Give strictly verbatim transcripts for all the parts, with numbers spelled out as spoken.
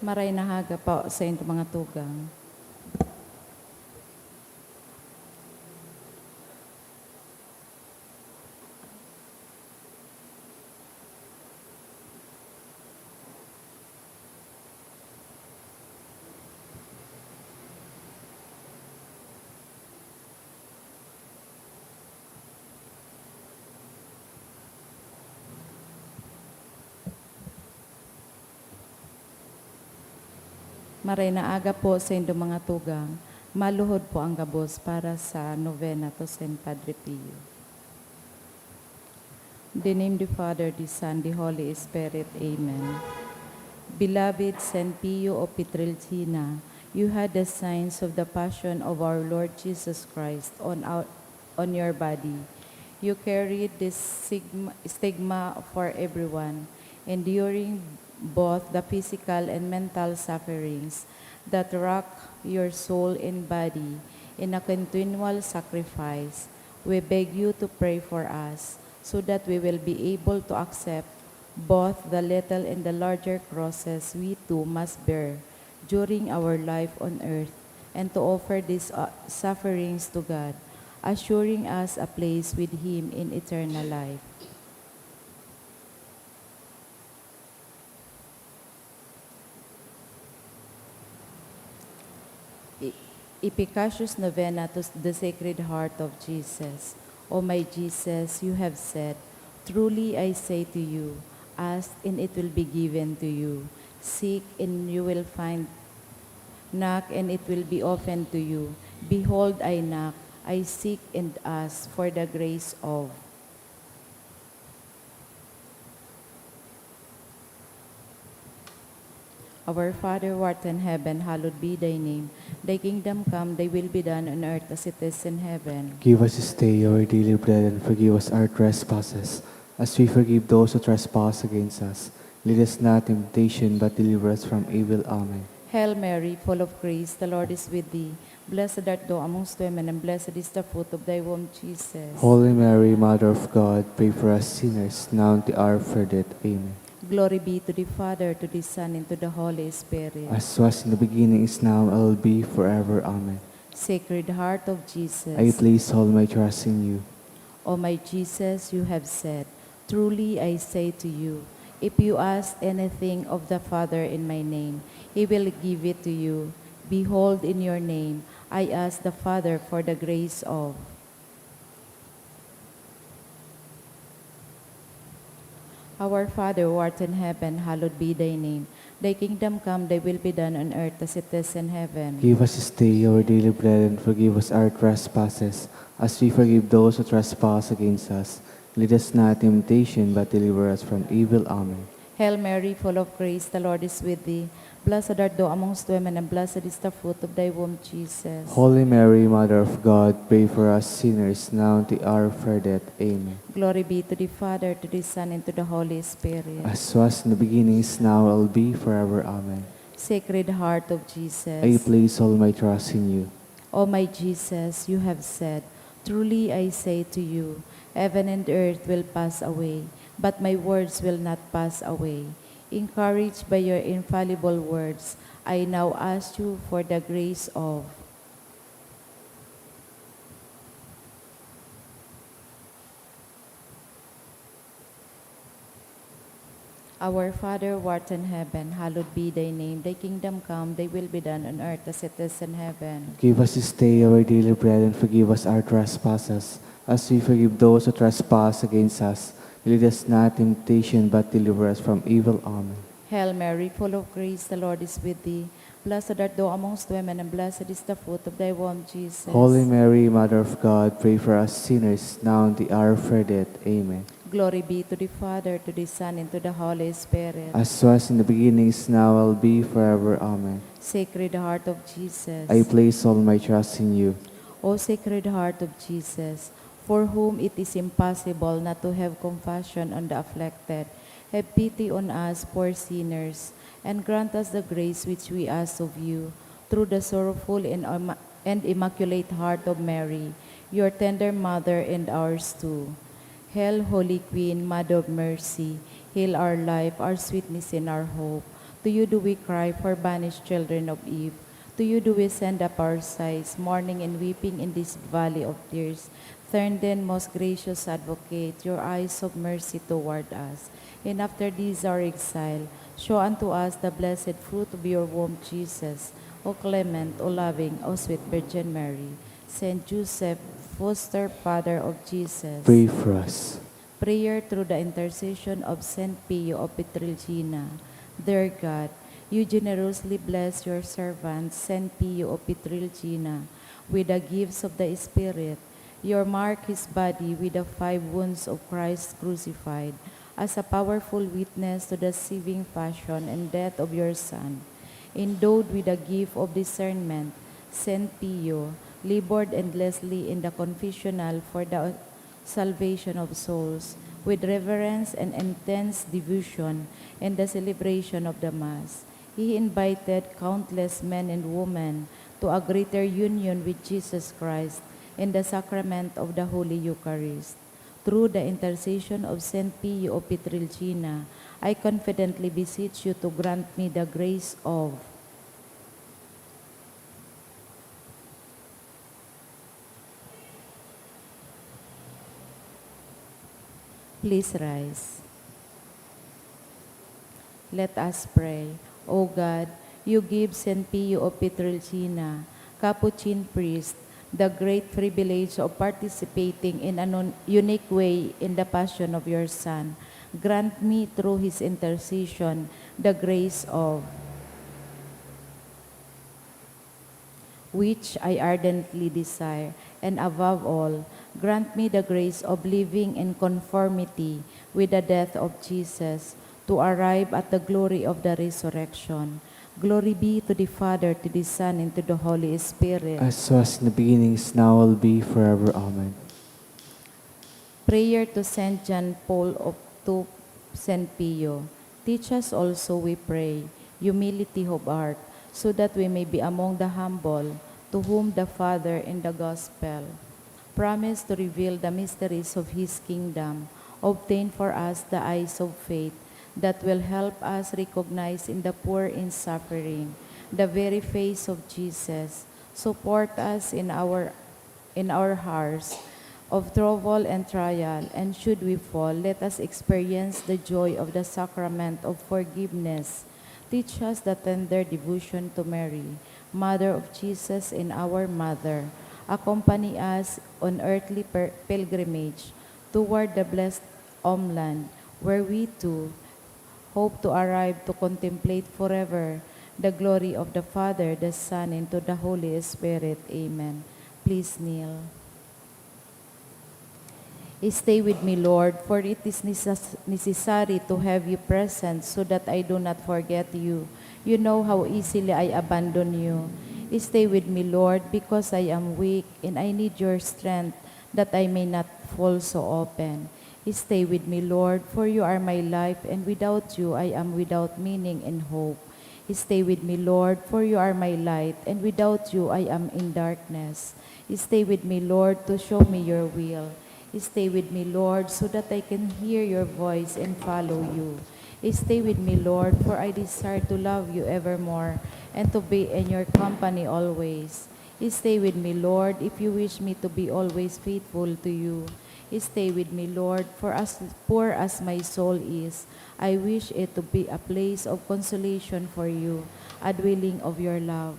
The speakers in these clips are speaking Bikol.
Maray na aga po sa indo mga tugang. Maray na aga po sa indo mga tugang. Maluhod po ang gabos para sa novena to Saint Padre Pio. In the name of the Father, the Son, the Holy Spirit. Amen. Beloved Saint Pio of Pietrelcina, you had the signs of the passion of our Lord Jesus Christ on our, on your body. You carried this sigma, stigma for everyone, enduring both the physical and mental sufferings that rack your soul and body in a continual sacrifice. We beg you to pray for us so that we will be able to accept both the little and the larger crosses we too must bear during our life on earth, and to offer these, uh, sufferings to God, assuring us a place with Him in eternal life. I-, Efficacious Novena to the Sacred Heart of Jesus. O my Jesus, you have said, "Truly I say to you, ask and it will be given to you. Seek and you will find. Knock and it will be opened to you. Behold, I knock, I seek and ask for the grace of." Our Father who art in heaven, hallowed be thy name. Thy kingdom come, thy will be done on earth as it is in heaven. Give us this day our daily bread, and forgive us our trespasses, as we forgive those who trespass against us. Lead us not in temptation, but deliver us from evil. Amen. Hail Mary, full of grace, the Lord is with thee. Blessed art thou amongst women, and blessed is the fruit of thy womb, Jesus. Holy Mary, Mother of God, pray for us sinners, now and at the hour of our death. Amen. Glory be to the Father, to the Son, and to the Holy Spirit. As was in the beginning, is now, and will be forever. Amen. Sacred Heart of Jesus. I place all my trust in you. O my Jesus, you have said, "Truly I say to you, if you ask anything of the Father in my name, He will give it to you." Behold, in your name, I ask the Father for the grace of. Our Father who art in heaven, hallowed be thy name. Thy kingdom come, thy will be done on earth as it is in heaven. Give us this day our daily bread, and forgive us our trespasses, as we forgive those who trespass against us. Lead us not in temptation, but deliver us from evil. Amen. Hail Mary, full of grace, the Lord is with thee. Blessed art thou amongst women, and blessed is the fruit of thy womb, Jesus. Holy Mary, Mother of God, pray for us sinners, now and at the hour of our death. Amen. Glory be to the Father, to the Son, and to the Holy Spirit. As was in the beginning, is now, and will be forever. Amen. Sacred Heart of Jesus. I place all my trust in you. O my Jesus, you have said, "Truly I say to you, heaven and earth will pass away, but my words will not pass away." Encouraged by your infallible words, I now ask you for the grace of. Our Father who art in heaven, hallowed be thy name. Thy kingdom come, thy will be done on earth as it is in heaven. Give us this day our daily bread, and forgive us our trespasses, as we forgive those who trespass against us. Lead us not in temptation, but deliver us from evil. Amen. Hail Mary, full of grace, the Lord is with thee. Blessed art thou amongst women, and blessed is the fruit of thy womb, Jesus. Holy Mary, Mother of God, pray for us sinners, now and at the hour of our death. Amen. Glory be to the Father, to the Son, and to the Holy Spirit. As was in the beginning, is now, and will be forever. Amen. Sacred Heart of Jesus. I place all my trust in you. O Sacred Heart of Jesus, for whom it is impossible not to have compassion on the afflicted, have pity on us poor sinners, and grant us the grace which we ask of you, through the sorrowful and, and Immaculate Heart of Mary, your tender mother and ours too. Hail, Holy Queen, Mother of Mercy, hail our life, our sweetness, and our hope. To you do we cry, poor banished children of Eve. To you do we send up our sighs, mourning and weeping in this valley of tears. Turn then, most gracious Advocate, your eyes of mercy toward us, and after this our exile, show unto us the blessed fruit of your womb, Jesus. O clement, O loving, O sweet Virgin Mary, Saint Joseph, foster father of Jesus. Pray for us. Prayer through the intercession of Saint Pio of Pietrelcina. Dear God, you generously bless your servant, Saint Pio of Pietrelcina, with the gifts of the Spirit. You mark his body with the five wounds of Christ crucified as a powerful witness to the saving passion and death of your Son. Endowed with the gift of discernment, Saint Pio labored endlessly in the confessional for the salvation of souls, with reverence and intense devotion in the celebration of the Mass. He invited countless men and women to a greater union with Jesus Christ in the sacrament of the Holy Eucharist. Through the intercession of Saint Pio of Pietrelcina, I confidently beseech you to grant me the grace of Please rise. Let us pray. O God, you give Saint Pio of Pietrelcina, Capuchin priest, the great privilege of participating in an un-, unique way in the passion of your Son. Grant me through his intercession the grace of which I ardently desire, and above all, grant me the grace of living in conformity with the death of Jesus, to arrive at the glory of the resurrection. Glory be to the Father, to the Son, and to the Holy Spirit. As was in the beginning, is now, will be, forever. Amen. Prayer to Saint John Paul of, to Saint Pio. Teach us also, we pray, humility of heart, so that we may be among the humble, to whom the Father in the Gospel promised to reveal the mysteries of His kingdom. Obtain for us the eyes of faith that will help us recognize in the poor in suffering the very face of Jesus. Support us in our in our hours of trouble and trial, and should we fall, let us experience the joy of the sacrament of forgiveness. Teach us the tender devotion to Mary, Mother of Jesus and our Mother. Accompany us on earthly per-, pilgrimage toward the blessed homeland, where we too hope to arrive to contemplate forever the glory of the Father, the Son, and to the Holy Spirit. Amen. Please kneel. Stay with me, Lord, for it is necess-, necessary to have you present so that I do not forget you. You know how easily I abandon you. Stay with me, Lord, because I am weak and I need your strength that I may not fall so often. Stay with me, Lord, for you are my life, and without you I am without meaning and hope. Stay with me, Lord, for you are my light, and without you I am in darkness. Stay with me, Lord, to show me your will. Stay with me, Lord, so that I can hear your voice and follow you. Stay with me, Lord, for I desire to love you evermore and to be in your company always. Stay with me, Lord, if you wish me to be always faithful to you. Stay with me, Lord, for as poor as my soul is, I wish it to be a place of consolation for you, a dwelling of your love.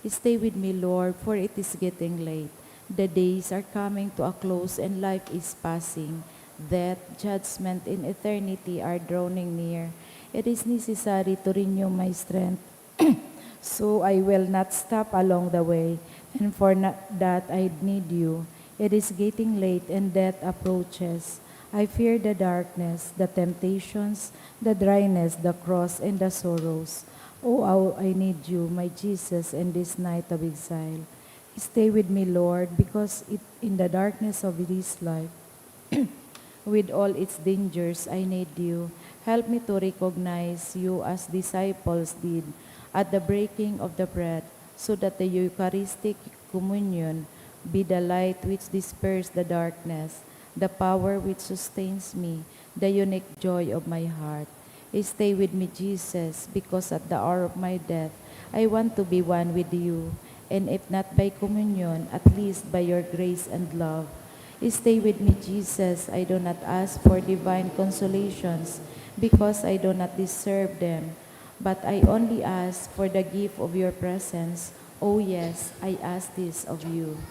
Stay with me, Lord, for it is getting late. The days are coming to a close and life is passing. Death, judgment, and eternity are drawing near. It is necessary to renew my strength. So I will not stop along the way, and for na-, that I need you. It is getting late and death approaches. I fear the darkness, the temptations, the dryness, the cross, and the sorrows. Oh, how I need you, my Jesus, in this night of exile. Stay with me, Lord, because it, in the darkness of this life, with all its dangers, I need you. Help me to recognize you as disciples did at the breaking of the bread, so that the Eucharistic communion be the light which disperses the darkness, the power which sustains me, the unique joy of my heart. Stay with me, Jesus, because at the hour of my death, I want to be one with you, and if not by communion, at least by your grace and love. Stay with me, Jesus. I do not ask for divine consolations, because I do not deserve them, but I only ask for the gift of your presence. Oh yes, I ask this of you.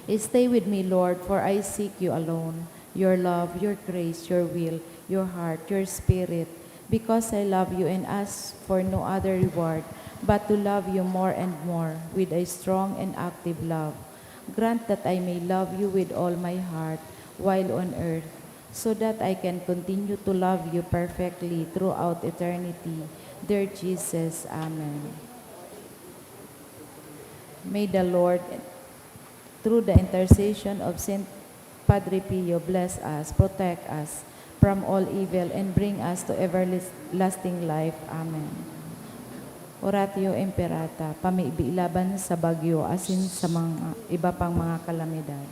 Stay with me, Lord, for I seek you alone. Your love, your grace, your will, your heart, your spirit, because I love you and ask for no other reward but to love you more and more with a strong and active love. Grant that I may love you with all my heart while on earth, so that I can continue to love you perfectly throughout eternity. Dear Jesus, Amen. May the Lord, through the intercession of Saint Padre Pio, bless us, protect us from all evil, and bring us to everlasting life. Amen. Oratio Imperata, pamibi laban sa bagyo asin sa mga iba pang mga kalamidad.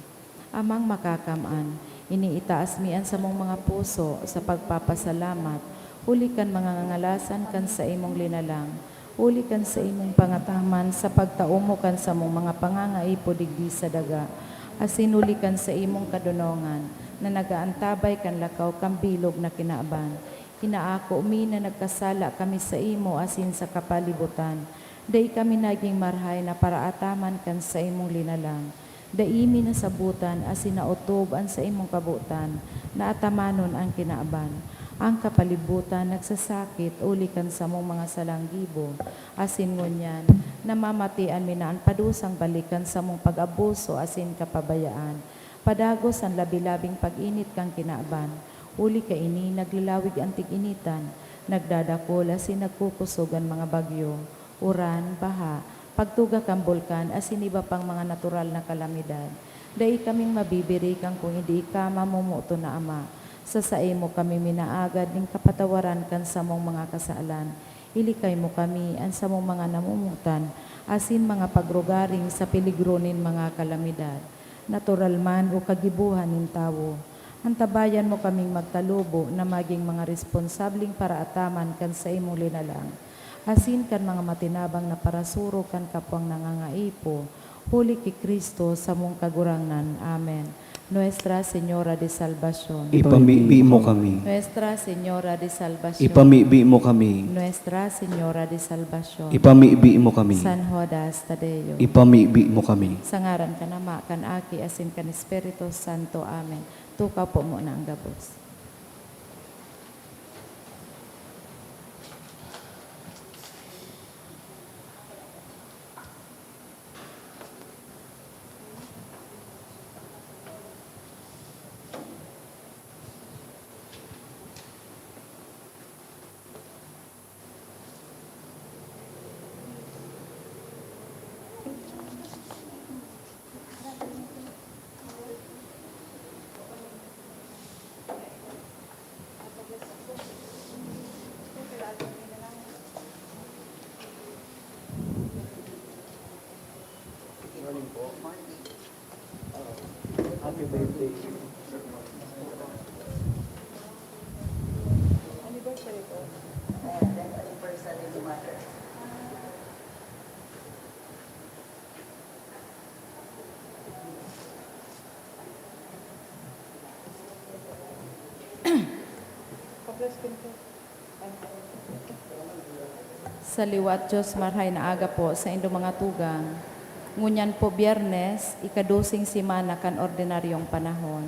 Amang Makakaman, iniitaas mi an samong mga puso sa pagpapasalamat huli kan mga ngangalasan kan saimong linalang, huli kan saimong pangataman sa pagtao mo kan samong mga pangangaipo digdi sa daga, asin huli kan saimong kadonongan na nag-aantabay kan lakaw kan bilog na kinaban. Inaako mi na nagkasala kami saimo asin sa kapalibutan. Dai kami nagin marahay na paraataman kan saimong linalang. Dai mi nasabotan asin naotob an saimong kabotan na atamanon an kinaban. An kapalibutan nagsasakit huli kan samong mga salang gibo, asin ngunyan, namamatian mi na an padusang balik kan samong pag-abuso asin kapabayaan. Padagos an labi-labing pag-init kan kinaban. Huli kaini, naglalawig an tig-initan, nagdadakul asin nagkukosog an mga bagyo, uran, baha, pagtuga kan bulkan asin iba pang mga natural na kalamidad. Dai kaming mabibirikan kun hindi ika, mamomoton na Ama. Sa saimo kami minaagad nin kapatawaran kan samong mga kasalan. Ilikay mo kami, an samong mga namomotan, asin mga pagrugaring sa peligro nin mga kalamidad, natural man o kagibohan nin tawo. Antabayan mo kaming magtalubo na magin mga responsableng paraataman kan saimong linalang, asin kan mga matinabang na parasurog kan kapwang nangangaipo, huli ki Cristo, samong Kagurangnan. Amen. Nuestra Señora de Salvacion. Ipamibi mo kami. Nuestra Señora de Salvacion. Ipamibi mo kami. Nuestra Señora de Salvacion. Ipamibi mo kami. San Judas Tadeo. Ipamibi mo kami. Sa ngaran kan Ama, kan Aki, asin kan Espiritu Santo. Amen. Tukaw po muna ang gabos. Happy birthday. Anniversary ko. Anniversary ni Mother. Sa liwat, Diyos, marahay na aga po sa indo mga tugang. Ngunyan po, Biyernes, ikadoseng semana kan ordinaryong panahon,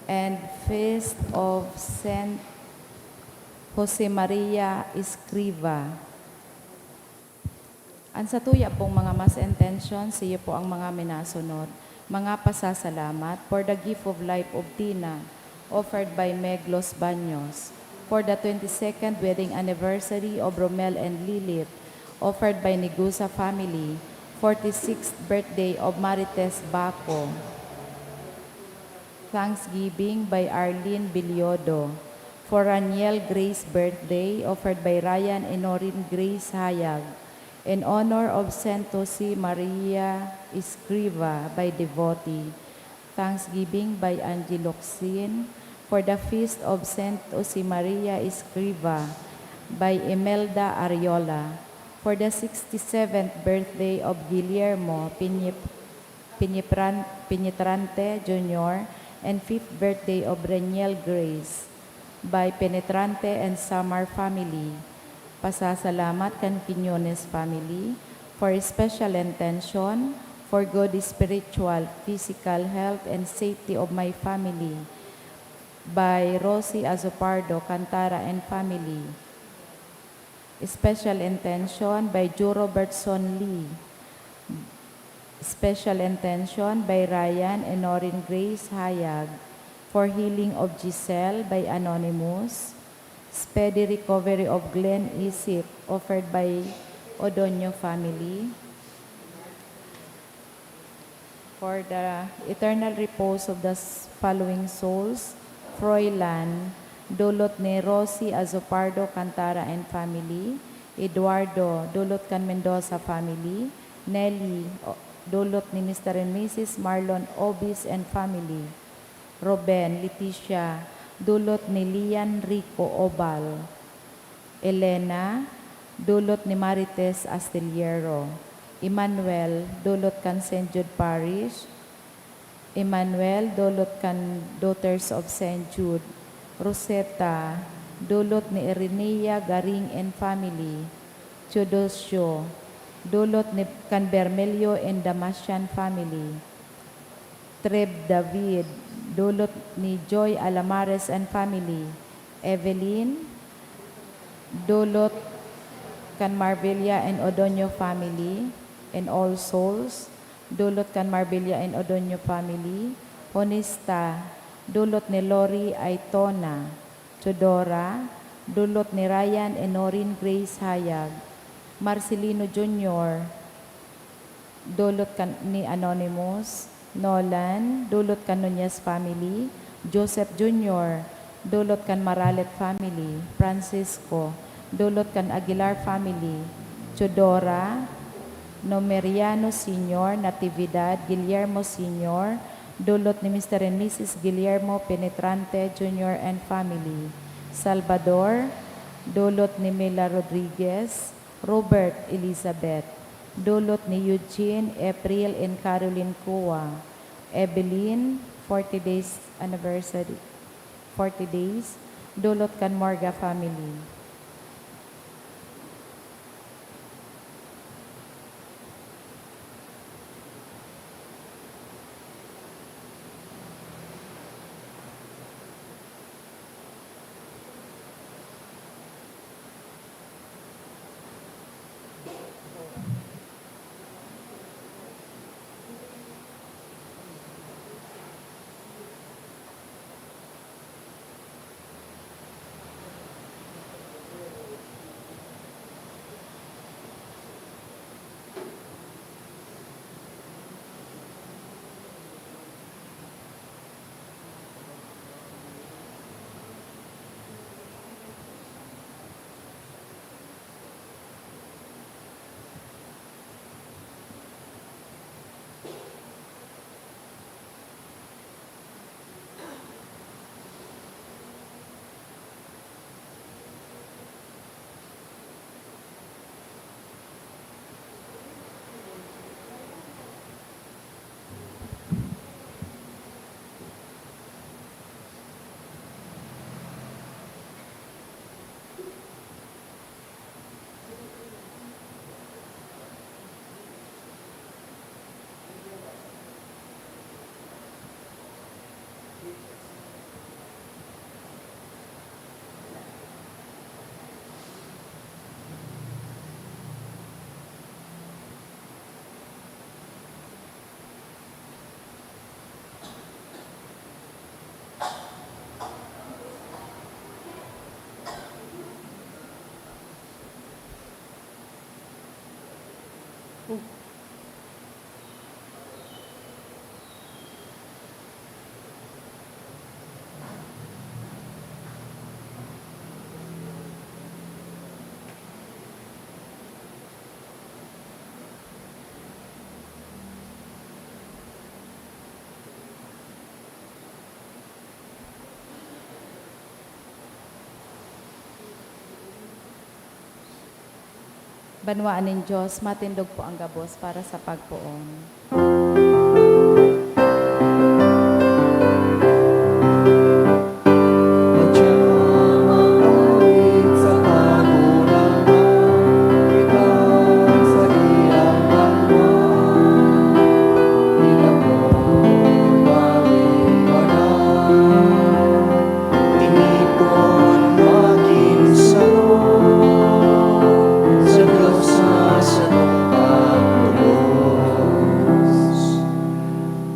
and Feast of Saint Jose Maria Escriva. An satuya pong mga mass intentions, iyo po ang mga minasunod. Mga pasasalamat for the gift of life of Tina, offered by Meg Los Baños. For the twenty-second wedding anniversary of Romel and Lilith, offered by Negusa family. Forty-sixth birthday of Marites Baco. Thanksgiving by Arlene Biliodo. For Raniel Grace birthday, offered by Ryan and Norin Grace Hayag. In honor of Saint Jose Maria Escriva by devotee. Thanksgiving by Angie Locsin. for the feast of Saint Josemaria Escriva by Imelda Ariola, for the sixty-seventh birthday of Guillermo Piñip-, Piñipran-, Piñitrante Junior and fifth birthday of Reniel Grace by Penetrante and Samar family. Pasasalamat kan Quiñones family for special intention for good spiritual, physical health and safety of my family by Rosie Azopardo Cantara and family. Special intention by Joe Robertson Lee. Special intention by Ryan and Norin Grace Hayag for healing of Giselle by Anonymous. Speedy recovery of Glenn Isip offered by Odonio family. For the eternal repose of the s-, following souls, Froilan, dulot ni Rosie Azopardo Cantara and family, Eduardo, dulot kan Mendoza family, Nelly, o-, dulot ni Mister and Missus Marlon Obis and family, Ruben, Leticia, dulot ni Lian Rico Obal. Elena, dulot ni Marites Astillero. Emmanuel, dulot kan Saint Jude Parish. Emmanuel, dulot kan Daughters of Saint Jude. Rosetta, dulot ni Irenea Garing and family. Teodosio, dulot ni, kan Bermelio and Damasian family. Treb David, dulot ni Joy Alamares and family. Evelyn, dulot kan Marbella and Odonio family and All Souls, dulot kan Marbella and Odonio family. Honesta, dulot ni Lori Aitona. Teodora, dulot ni Ryan and Norin Grace Hayag. Marcelino Junior, dulot kan, ni Anonymous. Nolan, dulot kan Nunez family. Joseph Junior, dulot kan Maralet family. Francisco, dulot kan Aguilar family. Teodora, Nomeriano Senior, Natividad, Guillermo Senior, dulot ni Mister and Missus Guillermo Penetrante Junior and family. Salvador, dulot ni Mila Rodriguez. Robert, Elizabeth, dulot ni Eugene, April, and Caroline Cua. Evelyn, forty days anniversary, forty days, dulot kan Morga family. Banwaan nin Dios, matindog po an gabos para sa pagpoon. Tinipon magin saro sa Dios na satong pagtubos.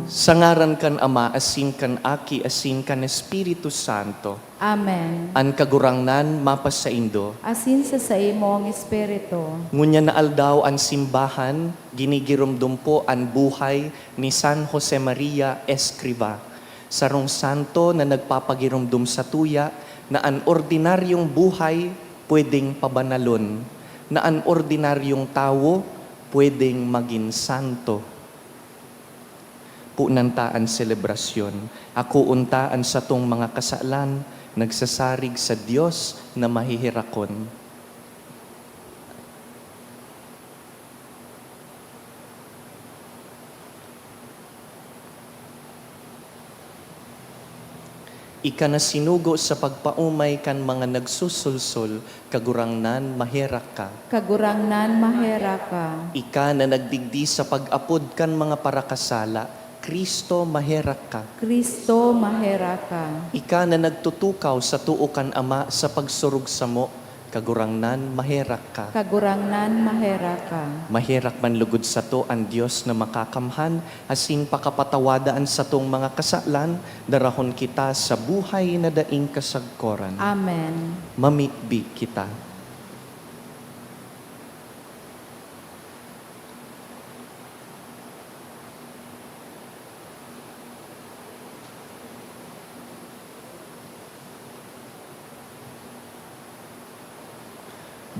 Sa ngaran kan Ama, asin kan Aki, asin kan Espiritu Santo. Amen. An Kagurangnan mapasaindo. Asin sa saimong espiritu. Ngunyan na aldaw an simbahan, ginigiromdom po an buhay ni San Josemaria Escriva. Sarong santo na nagpapagiromdom satuya na an ordinaryong buhay pwedeng pabanalon, na an ordinaryong tawo pwedeng magin santo. Punan ta an selebrasyon. Akoon ta an satong mga kasalan, nagsasarig sa Dios na maheherakon. Ika na sinugo sa pagpaomay kan mga nagsusulsol, Kagurangnan, maherak ka. Kagurangnan, maherak ka. Ika na nagdigdi sa pag-apod kan mga parakasala, Cristo, maherak ka. Cristo, maherak ka. Ika na nagtutukaw sa too kan Ama sa pagsurog samo, Kagurangnan, maherak ka. Kagurangnan, maherak ka. Maherak man lugod sato an Dios na makakamhan, asin pakapatawada an satong mga kasalan, darahon kita sa buhay na daing kasagkoran. Amen. Mamibi kita.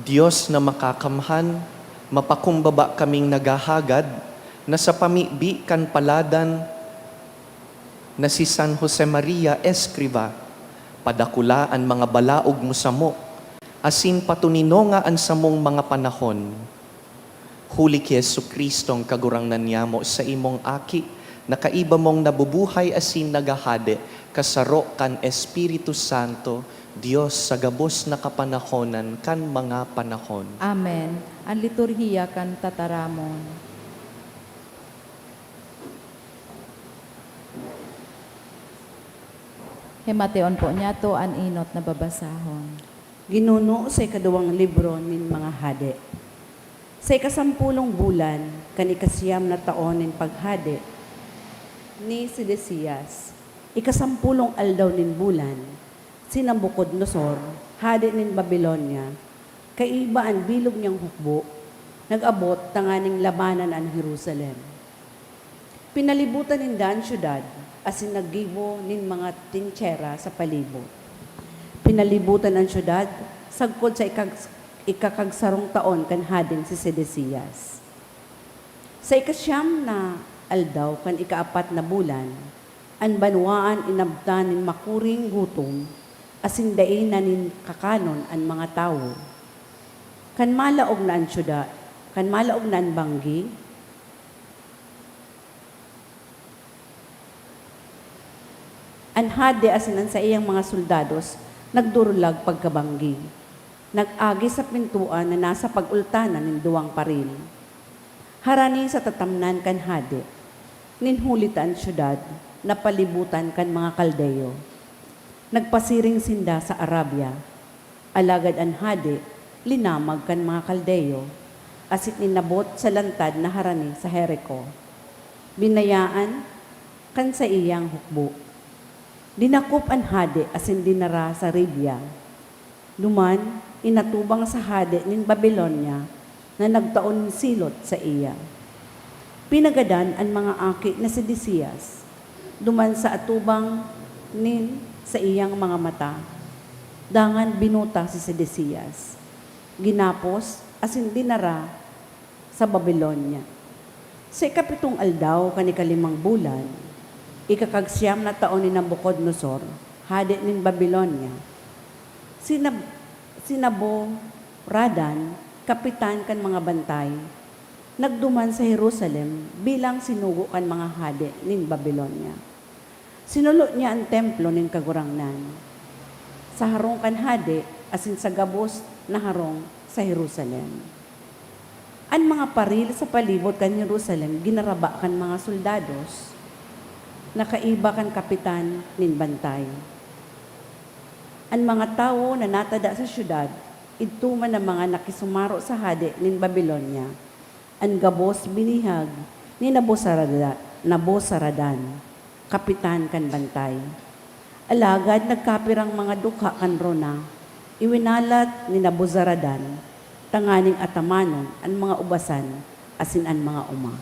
Dios na makakamhan, mapakumbaba kaming naghahagad na sa pamibi kan paladan na si San Josemaria Escriva, padakula an mga balaog mo samo, asin patuninonga an samong mga panahon. Huli ki Jesu-Cristong Kagurangnan niyamo, saimong Aki, na kaiba mong nabubuhay asin naghahade, kasaro kan Espiritu Santo, Dios sa gabos na kapanahonan kan mga panahon. Amen. An liturhiya kan tataramon. Himateon po niyato an enot na babasahon. Ginuno sa ikaduwang libro nin mga hade. Sa ikasampolong bulan kan ikasiyam na taon nin paghade ni Sedecias, ikasampolong aldaw nin bulan, si Nabucodonosor, hade nin Babilonia, kaiba an bilog niyang hukbo, nag-abot tanganing labanan an Jerusalem. Pinalibutan ninda an syudad asin naggibo nin mga trinchera sa palibot. Pinalibutan an syudad sagkod sa ikag-, ikakagsarong taon kan Hadeng si Sedecias. Sa ikasyam na aldaw kan ikaapat na bulan, an banwaan inabtan nin makuring gutom asin dai na nin kakanon an mga tawo. Kan malaog na an syuda-, kan malaog na an banggi, an hade asin an saiyang mga soldados nagdurulag pagkabanggi. Nag-agi sa pintoan na nasa pag-ultanan nin duwang paril, harani sa tatamnan kan hade, nin huli ta an syudad napalibutan kan mga Kaldeo. Nagpasiring sinda sa Arabia, alagad an hade linamag kan mga Kaldeo, asin inabot sa lantad na harani sa Jerico. Binayaan kan saiyang hukbo. Dinakop an hade asin dinara sa Libya. Duman, inatubang sa hade nin Babilonia na nagtao nin silot saiya. Pinagadan an mga aki ni Sedecias duman sa atubang nin saiyang mga mata. Dangan binuta si Sedecias, ginapos asin dinara sa Babilonia. Sa ikapitong aldaw kan ikalimang bulan, ikakagsiyam na taon ni Nabucodonosor, hade nin Babilonia, si Nab-, si Naburadan, kapitan kan mga bantay, nagduman sa Jerusalem bilang sinugo kan mga hade nin Babilonia. Sinulo niya an templo nin Kagurangnan, sa harong kan hade asin sa gabos na harong sa Jerusalem. An mga paril sa palibot kan Jerusalem ginaraba kan mga soldados na kaiba kan kapitan nin bantay. An mga tawo na natada sa syudad, idto man an mga nakisumaro sa hade nin Babilonia, an gabos binihag ni Nabusarada-, Nabusaradan, kapitan kan bantay. Alagad nagkapirang mga dukha kan rona, iwinalat ni Nabuzaradan tanganing atamanon an mga ubasan asin an mga oma.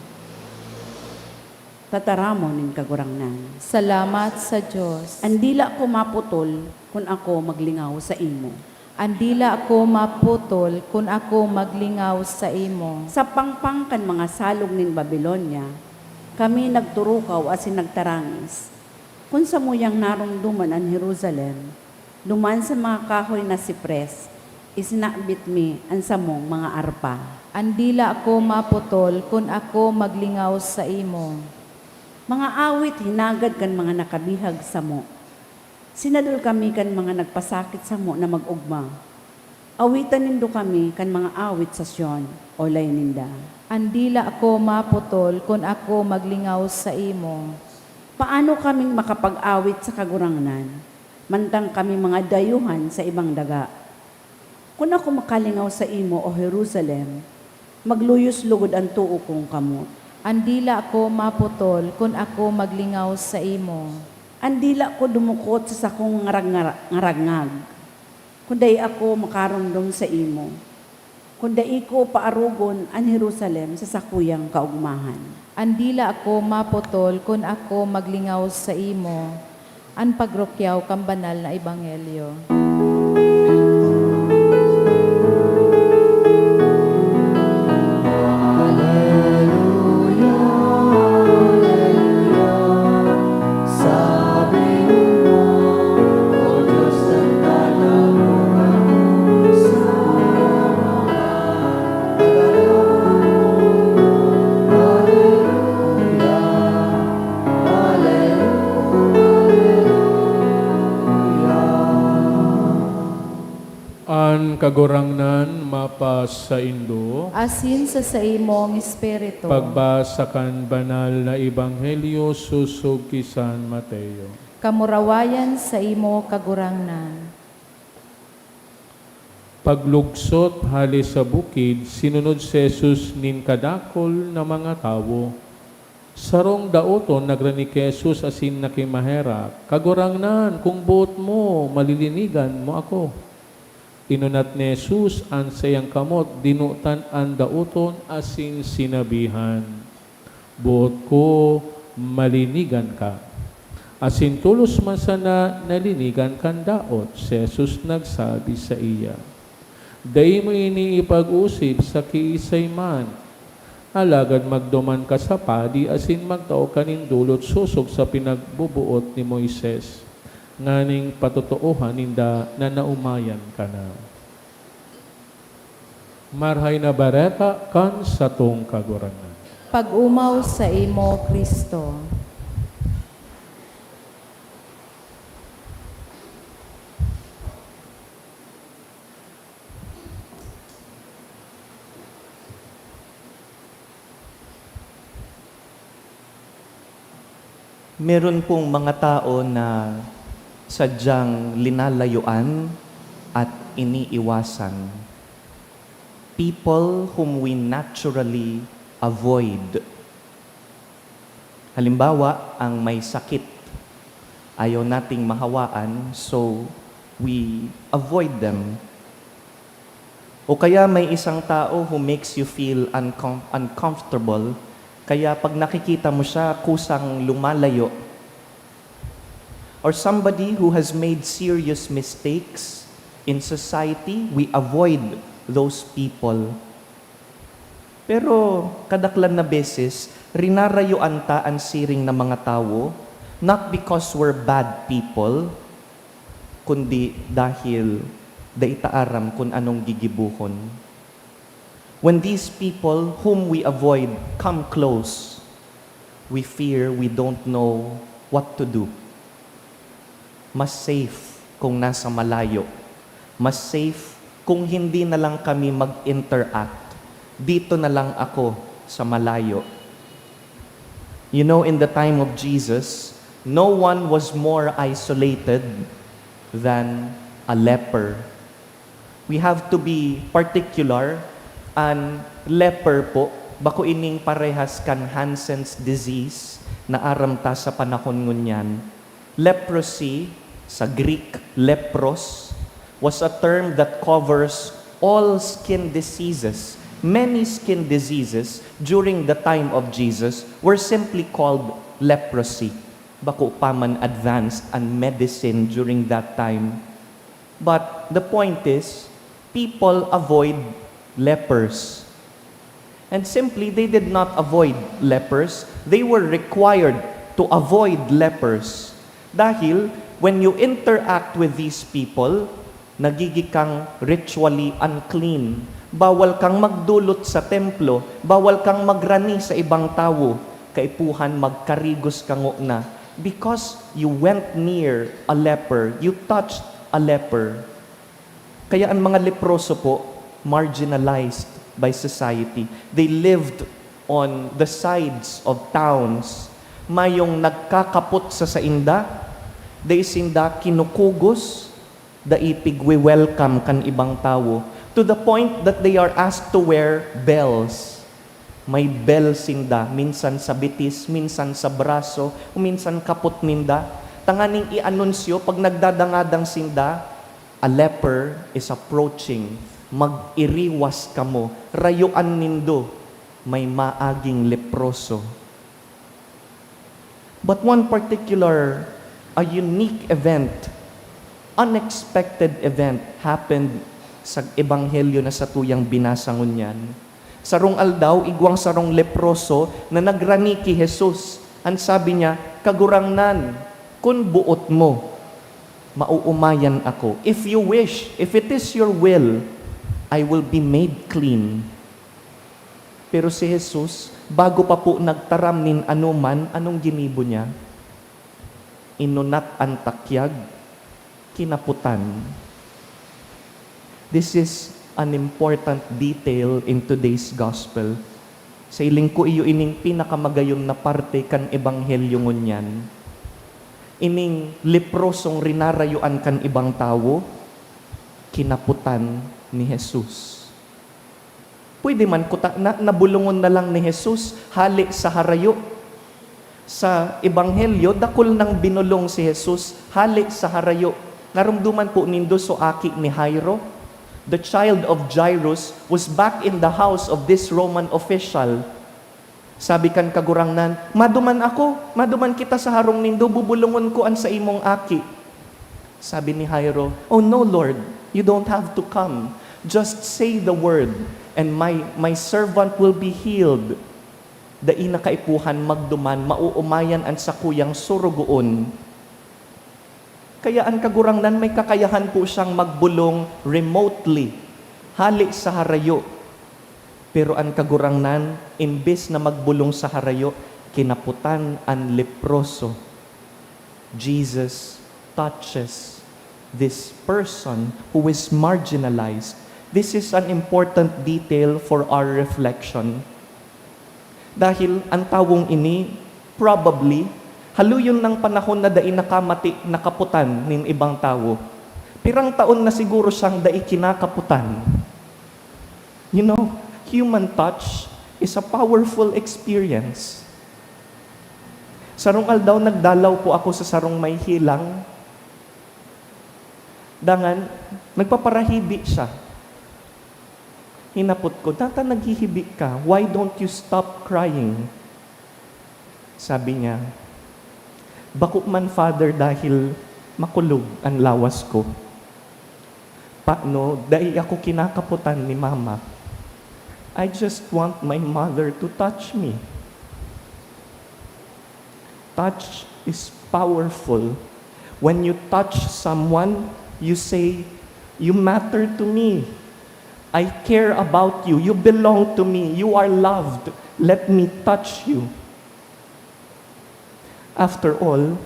Tataramon nin Kagurangnan. Salamat sa Dios. An dila ko maputol kun ako maglingaw saimo. An dila ko maputol kun ako maglingaw saimo. Sa pangpang kan mga salog nin Babilonia, kami nagturukaw asin nagtarangis. Kun samuyang naromdoman an Jerusalem, duman sa mga kahoy na sipres, isinabit mi an samong mga arpa. An dila ko maputol kun ako maglingaw saimo. Mga awit hinagad kan mga nakabihag samo. Sinadol kami kan mga nagpasakit samo na mag-ogma. Awitan nindo kami kan mga awit sa Sion, olay ninda. An dila ko maputol kun ako maglingaw saimo. Paano kaming makapag-awit sa Kagurangnan, mantang kami mga dayuhan sa ibang daga? Kun ako makalingaw saimo, O Jerusalem, magluyos logod an too kong kamot. An dila ko maputol kun ako maglingaw saimo. An dila ko dumukot sa sakong ngarag-, ngaragngag, kun dai ako makaromdom saimo, kun dai ko paarogon an Jerusalem sa sakuyang kaogmahan. An dila ko maputol kun ako maglingaw saimo. An pagrukyaw kan banal na ebanghelyo. An Kagurangnan mapasaindo. Asin sa saimong espiritu. Pagbasa kan Banal na Ebanghelyo sosog ki San Mateo. Kamurawayan saimo, Kagurangnan. Paglugsot hale sa bukid, sinunod si Jesus nin kadakul na mga tawo. Sarong daoton nagrani ki Jesus asin nakimaherak, "Kagurangnan, kun boot mo, malilinigan mo ako." Inunat ni Jesus an saiyang kamot, dinutan an daoton asin sinabihan, "Boot ko, malinigan ka." Asin tolos man sana nalinigan kan daot. Si Jesus nagsabi saiya, "Dai mo ini ipag-osip sa kiisay man, alagad magduman ka sa padi asin magtao ka nin dolot sosog sa pinagboboot ni Moises, nganing patotoohan ninda na naomayan ka na." Marahay na Bareta kan satong Kagurangnan. Pag-omaw saimo, Cristo. Meron pong mga tao na sadyang linalayuan at iniiwasan. People whom we naturally avoid. Halimbawa, ang may sakit. Ayaw nating mahawaan, so we avoid them. O kaya may isang tao who makes you feel uncom-, uncomfortable, kaya pag nakikita mo siya, kusang lumalayo. Or somebody who has made serious mistakes in society, we avoid those people. Pero kadaklan na beses, rinarayuan ta an siring na mga tawo, not because we're bad people, kundi dahil dai ta aram kun anong gigibohon. When these people whom we avoid come close, we fear, we don't know what to do. Mas safe kung nasa malayo. Mas safe kung hindi na lang kami mag-interact. Dito na lang ako sa malayo. You know, in the time of Jesus, no one was more isolated than a leper. We have to be particular. An leper po, bako ining parehas kan Hansen's disease na aram ta sa panahon ngunyan. Leprosy, sa Greek, lepros, was a term that covers all skin diseases. Many skin diseases during the time of Jesus were simply called leprosy. Bako pa man advanced an medicine during that time. But the point is, people avoid lepers. And simply, they did not avoid lepers. They were required to avoid lepers. Dahil, when you interact with these people, nagiging kang ritually unclean. Bawal kang magdulot sa templo, bawal kang magrani sa ibang tawo, kaipuhan magkarigos ka ngona. Because you went near a leper, you touched a leper. Kaya ang mga leproso po, marginalized by society. They lived on the sides of towns. Mayong nagkakapot sa sainda, dai sinda kinukugos, dai pigwe-welcome kan ibang tawo, to the point that they are asked to wear bells. May bell sinda, minsan sa bitis, minsan sa braso, o minsan kapot ninda. Tanganing i-anunsyo, pag nagdadangadang sinda, "A leper is approaching." Mag-iriwas kamo, rayuan nindo, may maaging leproso. But one particular, a unique event, unexpected event happened sa ebanghelyo na satuyang binasa ngunyan. Sarong aldaw, igwang sarong leproso na nagrani ki Jesus. An sabi niya, "Kagurangnan, kun boot mo, maoomayan ako. If you wish, if it is your will, I will be made clean." Pero si Jesus, bago pa po nagtaram nin anoman, anong ginibo niya? Inunat an takyag, kinaputan. This is an important detail in today's gospel. Sa hiling ko, iyo ining pinakamagayon na parte kan ebanghelyo ngunyan. Ining leprosong rinarayuan kan ibang tawo, kinaputan ni Jesus. Pwede man kuta na, nabulongon na lang ni Jesus hale sa harayo. Sa Ebanghelyo, dakul nang binulong si Jesus hale sa harayo. Naromdoman po nindo so aki ni Jairo? The child of Jairus was back in the house of this Roman official. Sabi kan Kagurangnan, "Maduman ako, maduman kita sa harong nindo, bubulongon ko an saimong aki." Sabi ni Jairo, "Oh no, Lord, you don't have to come. Just say the word, and my, my servant will be healed." Dai na kaipuhan magduman, maoomayan an sakuyang sorogoon. Kaya an Kagurangnan may kakayahan po siyang magbolong remotely, hale sa harayo. Pero an Kagurangnan, imbes na magbolong sa harayo, kinaputan an leproso. Jesus touches this person who is marginalized. This is an important detail for our reflection. Dahil an tawong ini, probably, haloyon nang panahon na dai nakamati na kaputan nin ibang tawo. Pirang taon na siguro siyang dai kinakaputan. You know, human touch is a powerful experience. Sarong aldaw, nagdalaw po ako sa sarong may helang. Dangan, nagpaparahibi siya. Hinapot ko, "Tata, naghihibi ka. Why don't you stop crying?" Sabi niya, "Bako man, Father, dahil makulog an lawas ko. Pano, dai ako kinakaputan ni Mama. I just want my mother to touch me." Touch is powerful. When you touch someone, you say, "You matter to me." I care about you. You belong to me. You are loved. Let me touch you. After all,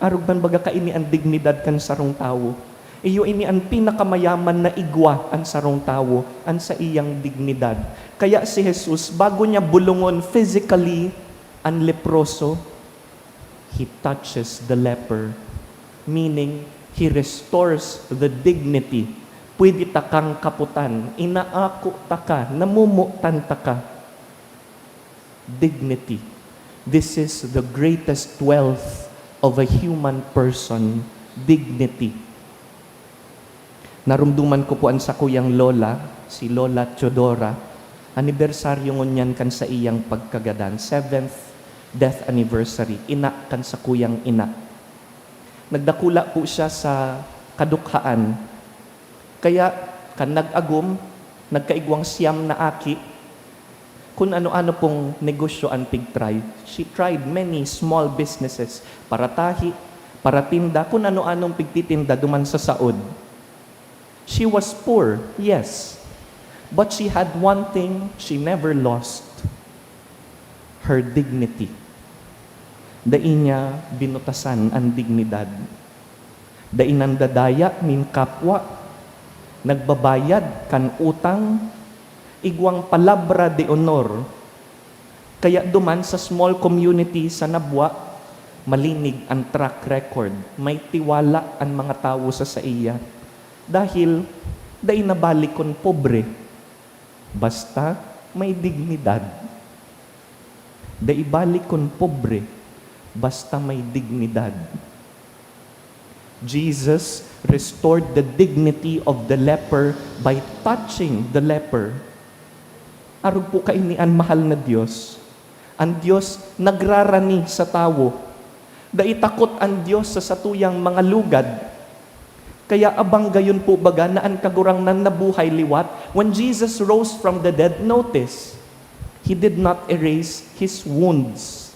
arog man baga kaini an dignidad kan sarong tawo. Iyo ini an pinakamayaman na igwa an sarong tawo, an saiyang dignidad. Kaya si Jesus, bago niya bulongon physically an leproso, he touches the leper, meaning he restores the dignity. Pwede takang kaputan, inaako taka, namomotan taka. Dignity. This is the greatest wealth of a human person, dignity. Narumduman ko po an sakuyang lola, si Lola Teodora. Anibersaryo ngunyan kan saiyang pagkagadan, seventh death anniversary, ina kan sakuyang ina. Nagdakula po siya sa kadukhaan. Kaya, kan nag-agom, nagkaigwang siyam na aki, kun ano-ano pong negosyo an pigtry. She tried many small businesses, paratahi, paratinda, kun ano-anong pigtitinda duman sa saod. She was poor, yes. But she had one thing she never lost, her dignity. Dai niya binutasan an dignidad. Dai nandadaya nin kapwa, nagbabayad kan utang, igwang palabra de honor. Kaya duman sa small community sa Nabua, malinig an track record, may tiwala an mga tawo sa saiya. Dahil dai nabalik kun pobre, basta may dignidad. Dai balik kun pobre, basta may dignidad. Jesus restored the dignity of the leper by touching the leper. Arog po kaini an mahal na Dios. An Dios nagrarani sa tawo. Dai takot an Dios sa satuyang mga lugad. Kaya abang gayon po baga na an Kagurangnan nabuhay liwat. When Jesus rose from the dead, notice, He did not erase His wounds.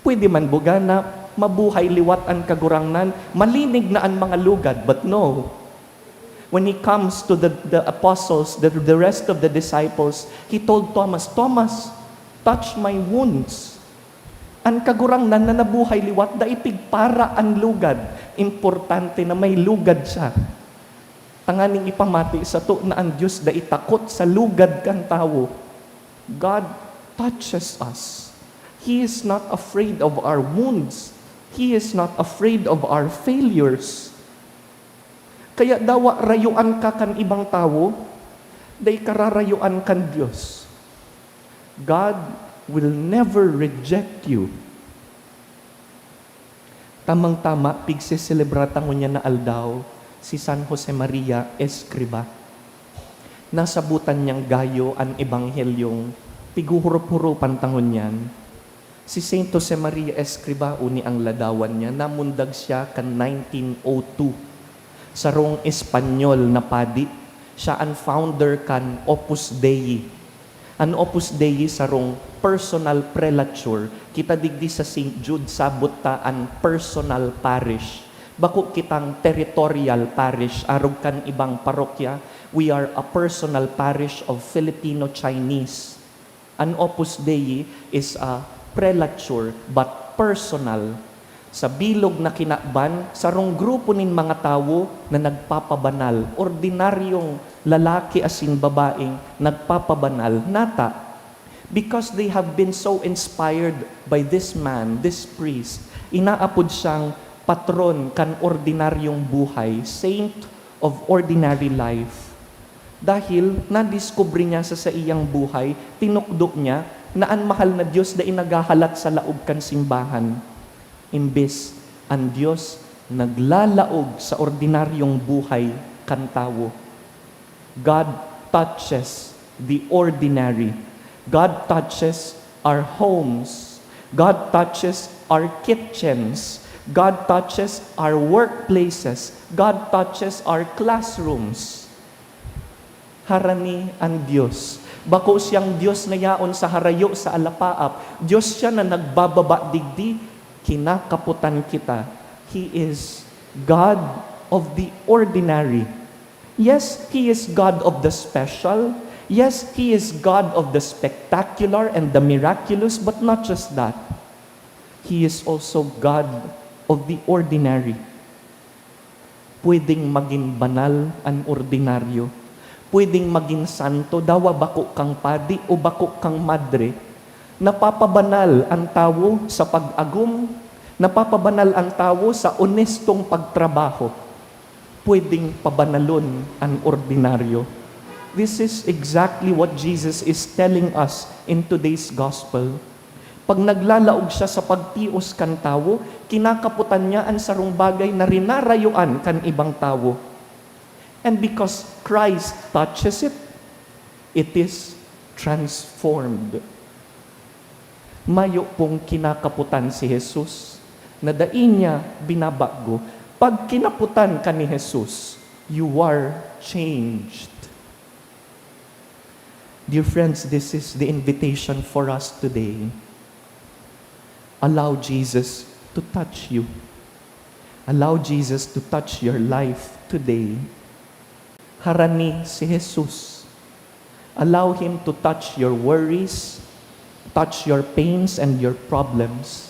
Pwede man baga na mabuhay liwat an Kagurangnan, malinig na an mga lugad, but no. When He comes to the, the apostles, the, the rest of the disciples, He told Thomas, "Thomas, touch my wounds." An Kagurangnan na nabuhay liwat, dai pigpara an lugad. Importante na may lugad siya. Tanganing ipamati sato na an Dios dai takot sa lugad kan tawo. God touches us. He is not afraid of our wounds. He is not afraid of our failures. Kaya dawa rayuan ka kan ibang tawo, dai ka rarayuan kan Dios. God will never reject you. Tamang-tama, pigseselebra ta ngunyan na aldaw si San Josemaria Escriva. Nasabotan niyang gayo an ebanghelyong pighuhurup-hurupan ta ngunyan. Si Saint Josemaria Escriva, uni ang ladawan niya, namundag siya kan nineteen oh two. Sarong Espanyol na padi, siya an founder kan Opus Dei. An Opus Dei sarong personal prelature. Kita digdi sa Saint Jude, sabot ta an personal parish. Bako kitang territorial parish, arog kan ibang parokya. We are a personal parish of Filipino-Chinese. An Opus Dei is a prelature, but personal. Sa bilog na kinaban, sarong grupo nin mga tawo na nagpapabanal, ordinaryong lalaki asin babaeng nagpapabanal, nata. Because they have been so inspired by this man, this priest, inaapod siyang patron kan ordinaryong buhay, saint of ordinary life. Dahil nadiskubre niya sa saiyang buhay, tinukdo niya na an mahal na Dios dai naghahalat sa laog kan simbahan. Imbes, an Dios naglalaog sa ordinaryong buhay kan tawo. God touches the ordinary. God touches our homes. God touches our kitchens. God touches our workplaces. God touches our classrooms. Harani an Dios. Bako siyang Dios na yaon sa harayo, sa alapaap. Dios siya na nagbababa digdi, kinakapotan kita. He is God of the ordinary. Yes, He is God of the special. Yes, He is God of the spectacular and the miraculous, but not just that. He is also God of the ordinary. Pwedeng magin banal an ordinaryo. Pwedeng magin santo, dawa bako kang padi o bako kang madre. Napapabanal an tawo sa pag-agom, napapabanal an tawo sa onestong pagtrabaho. Pwedeng pabanalon an ordinaryo. This is exactly what Jesus is telling us in today's gospel. Pag naglalaog siya sa pagtios kan tawo, kinakaputan niya an sarong bagay na rinarayuan kan ibang tawo. And because Christ touches it, it is transformed. Mayo pong kinakaputan si Jesus na dai niya binabago. Pag kinaputan ka ni Jesus, you are changed. Dear friends, this is the invitation for us today. Allow Jesus to touch you. Allow Jesus to touch your life today. Harani si Jesus. Allow Him to touch your worries, touch your pains and your problems.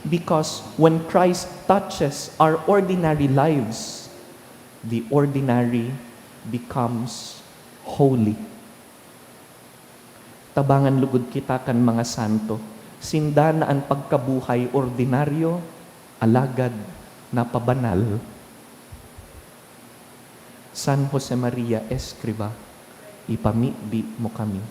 Because when Christ touches our ordinary lives, the ordinary becomes holy. Tabangan lugod kita kan mga santo. Sinda na an pagkabuhay ordinaryo, alagad napabanal. San Josemaria Escriva, ipamibi mo kami.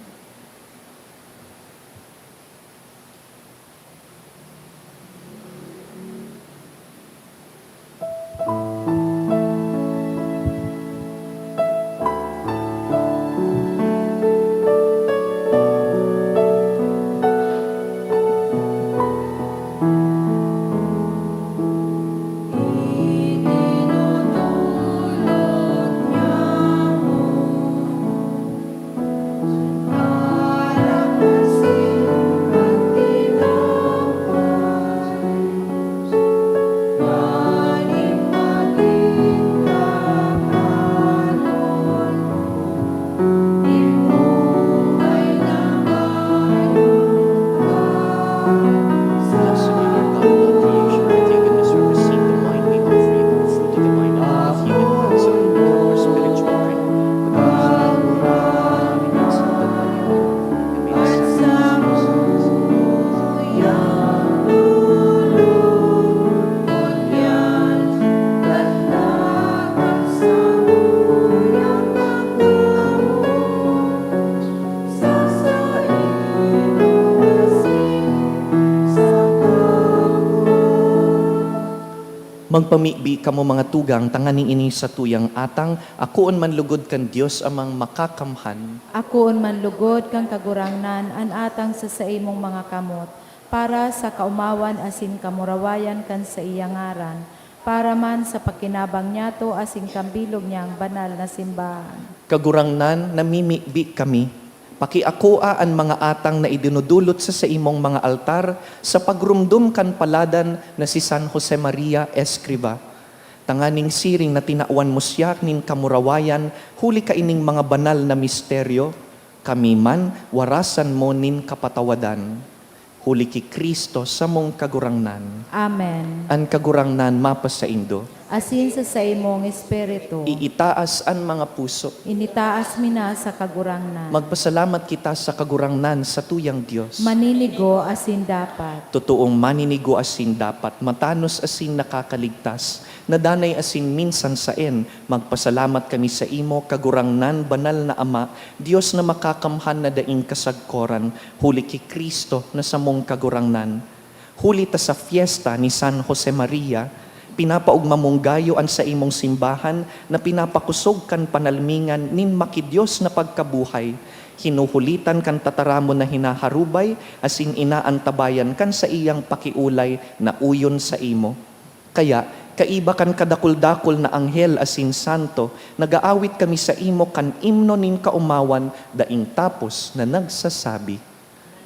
Magpamibi kamo, mga tugang, tanganing ini satuyang atang akoon man logod kan Dios Amang Makakamhan. Akoon man logod kan Kagurangnan an atang sa saimong mga kamot, para sa kaomawan asin kamurawayan kan saiyang ngaran, para man sa pakinabang niyato asin kan bilog niyang banal na simbahan. Kagurangnan, namimibi kami. Pakiakoa an mga atang na idinudulot sa saimong mga altar sa pagromdom kan paladan na si San Josemaria Escriva, tanganing siring na tinawan mo siya nin kamurawayan huli kaining mga banal na misteryo, kami man warasan mo nin kapatawadan. Huli ki Cristo, samong Kagurangnan. Amen. An Kagurangnan mapasaindo. Asin sa saimong espiritu. Iitaas an mga puso. Initaas mi na sa Kagurangnan. Magpasalamat kita sa Kagurangnan, satuyang Dios. Maninigo asin dapat. Totoong maninigo asin dapat, matanos asin nakakaligtas, na danay asin minsan saen, magpasalamat kami saimo, Kagurangnan, Banal na Ama, Dios na makakamhan na daing kasagkoran, huli ki Cristo na samong Kagurangnan. Huli ta sa fiesta ni San Josemaria, pinapaogma mong gayo an saimong simbahan na pinapakosog kan panalmingan nin makidios na pagkabuhay, hinuhulitan kan tataramon na hinaharubay asin inaantabayan kan saiyang pakiolay na uyon saimo. Kaya, kaiba kan kadakul-dakul na anghel asin santo, nag-aawit kami saimo kan imno nin kaomawan daing tapos na nagsasabi,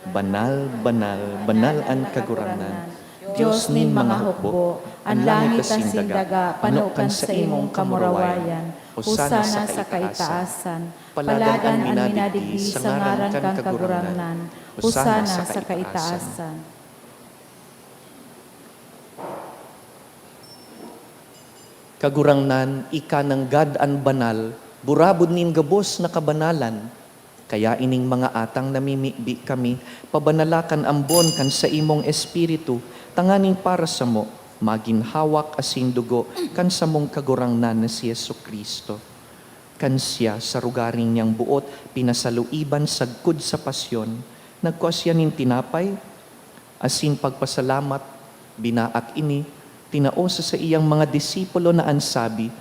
"Banal, banal, banal an Kagurangnan, Dios nin mga hukbo, an langit asin daga, pano kan saimong kamurawayan." Hosana sa kaitaasan. Paladan an minadigdi sa ngaran kan Kagurangnan. Hosana sa kaitaasan. Kagurangnan, ika nanggad an banal, burabod nin gabos na kabanalan. Kaya ining mga atang namimibi kami, pabanala kan ambon kan saimong Espiritu, tanganing para samo, magin hawak asin dugo kan samong Kagurangnan na si Jesu-Cristo. Kan siya, sa rugaring niyang boot, pinasaluiban sagkod sa pasyon, nagkua siya nin tinapay, asin pagpasalamat, binaak ini, tinao sa saiyang mga disipulo na an sabi,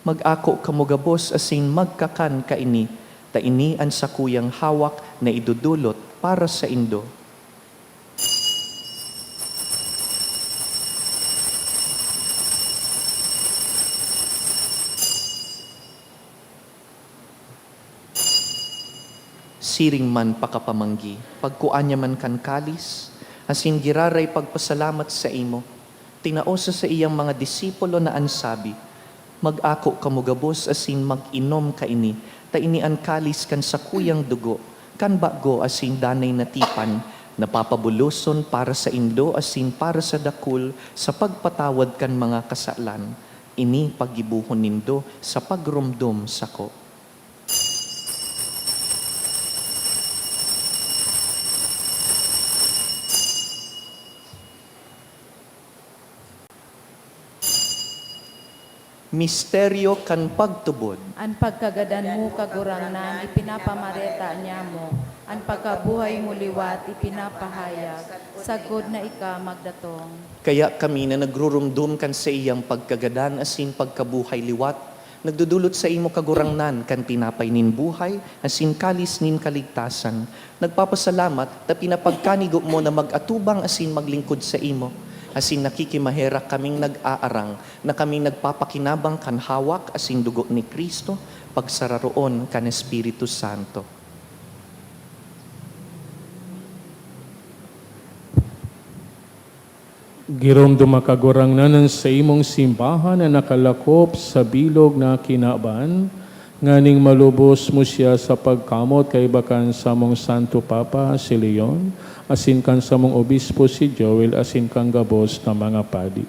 "Mag-ako kamo gabos asin magkakan kaini, ta ini an sakuyang hawak na idodolot para saindo." Siring man pakapamanggi, pagkua niya man kan kalis, asin giraray pagpasalamat saimo, tinao sa saiyang mga disipulo na an sabi, "Mag-ako kamo gabos asin mag-inom kaini, ta ini an kalis kan sakuyang dugo, kan bago asin danay na tipan, na papabuloson para saindo asin para sa dakul sa pagpatawad kan mga kasalan. Ini paggibohon nindo sa pagromdom sako." Misteryo kan pagtubod. An pagkagadan mo, Kagurangnan, ipinapamareta niamo. An pagkabuhay mo liwat ipinapahayag, sagkod na ika magdatong. Kaya kami na nagruromdom kan saiyang pagkagadan asin pagkabuhay liwat, nagdodolot saimo, Kagurangnan, kan tinapay nin buhay asin kalis nin kaligtasan. Nagpapasalamat ta pinapagkanigo mo na mag-atubang asin maglingkod saimo, asin nakikimaherak kaming nag-aarang na kami nagpapakinabang kan hawak asin dugo ni Cristo, pagsararoon kan Espiritu Santo. Giromdoma, Kagurangnan, an saimong simbahan na nakalakop sa bilog na kinaban, nganing malubos mo siya sa pagkamot kaiba kan samong Santo Papa, si Leon, asin kan samong Obispo, si Joel, asin kan gabos na mga padi.